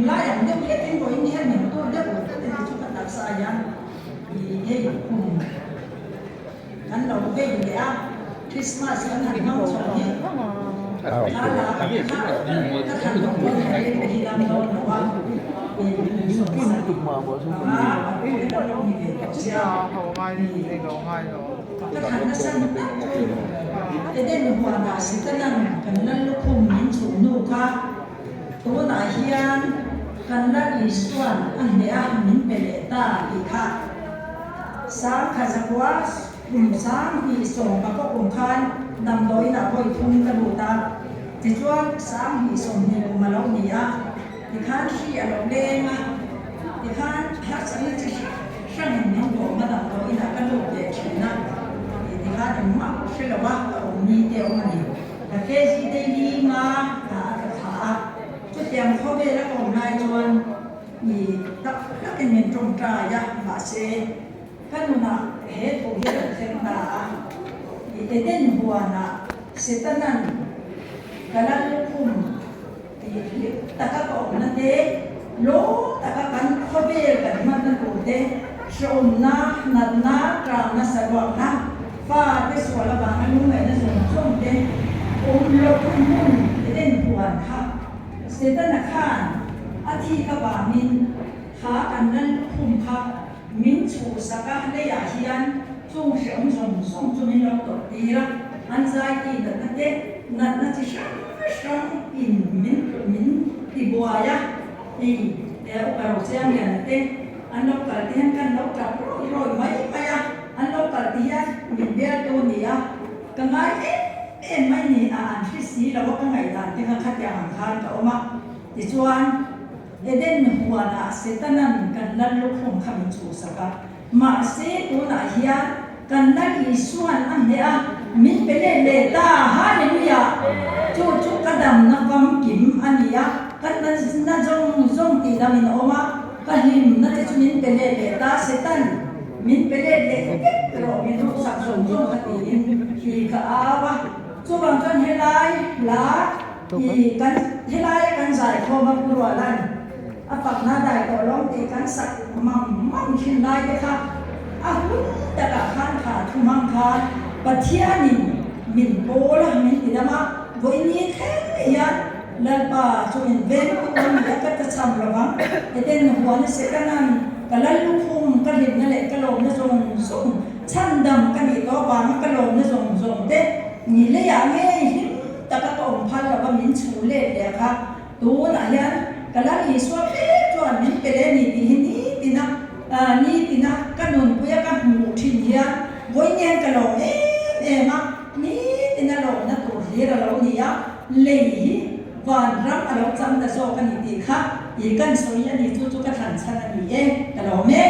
lai ang deuh hlekin vawiin hian min tur deuh ut ut a ni chu ka taksa hian i hei kum kan lo vei leh a, Christmas kan han hmang chho hi kha la kha ka thlan loh pawn ka rilru hi dam dawn lo a, i kum 75 a pawh kan lo ni ve tawh sia i ka thlan nasa tak chu Eden huanah Setanan kan lal lukhum min chhuh hnu kha tunah hian kan lal Isuan a hneh a min pe leh ta tih kha Sangkha zakua kum 2010 kum khan damdawiinah vawi thum ka lut a, tichuan 2020 kum a lo ni a, tikhan hri a lo leng a, tikhan harsatna chi hrang hrangin min bawm a damdawiinah ka lut leh thin a, tikhan engmah hre lo a ka awm ni te a awm a ni. Ka KG daily nga a ka thlah a, chutiang khawvela ka awm lai chuan Mi tak takin min tawngtai a, mahse ka nunah he thu hi a lo thleng ta a, i Eden huanah Setanan ka lal lukhum tih hlim taka ka awmna te, lawm taka kan khawvel kan hmanna tur te, hrehawmna, natna, tangna, saruakna, fa te sual avanga lungngaihna zawng zawng te awm lohna hmun Eden huan kha Setana khan a thik avangin kha kan lal lukhum kha min chhuhsak a, leiah hian chung hreawm zawng zawng chu min lo tawrh tir a, an zai ti natna te, natna chi hrang hrang in min min ti buai a, hei upa Rochiangliana te an lo kal te hian kan lo tap rawih rawih mai mai a, an lo kal te hian min bialtu a ni a, ka ngai em Em mai ni a an hre si lo a ka ngaihdan te kha khatiang ang khan ka awm a. Tichuan, Eden huanah Setanan kan lal lukhum kha min chhuhsak a. Mahse, tunah hian kan lal Isuan a hneh a, min pe let leh ta. Hallelujah! Chu chu ka damna famkim a ni a, ka na zawng zawng tih damin a awm a, ka hlimna te chu min pe let leh ta. Setan. Min pe let leh vek rawh, min ruhsak zawng zawng kha tiin i ka au a. Chuvang chuan helai hla i kan helaia kan zaikhawm a Pu Rualan a fakna dai tawh lawng tih kan sak mam mam thin lai te kha a hun takah khan kha thu hmang khan Pathianin min pawl a, min ti dam a, vawiin thleng hian Lalpa chu min veng tu a ni a, ka tachham lo vang. Eden huana Setanan ka lal lukhum, ka hlimna leh ka lawmna zawng zawng, chhandam ka nih tawh avanga ka lawmna zawng zawng te ni leiah ngei hlim taka ka awm phal lo va min chhu let leh kha tunah hian ka lal Isua mek chuan min pe leh a ni tih hi nitina nitina ka nunpuia ka hmuh thin hian vawiin hian ka lawm em em a, nitina lawmna tur hlir a lo ni a. Lei hi vanram a lo chang ta zawk a ni tih kha i kan sawi a ni, chu chu ka thlan chhan a ni e, ka lawm e.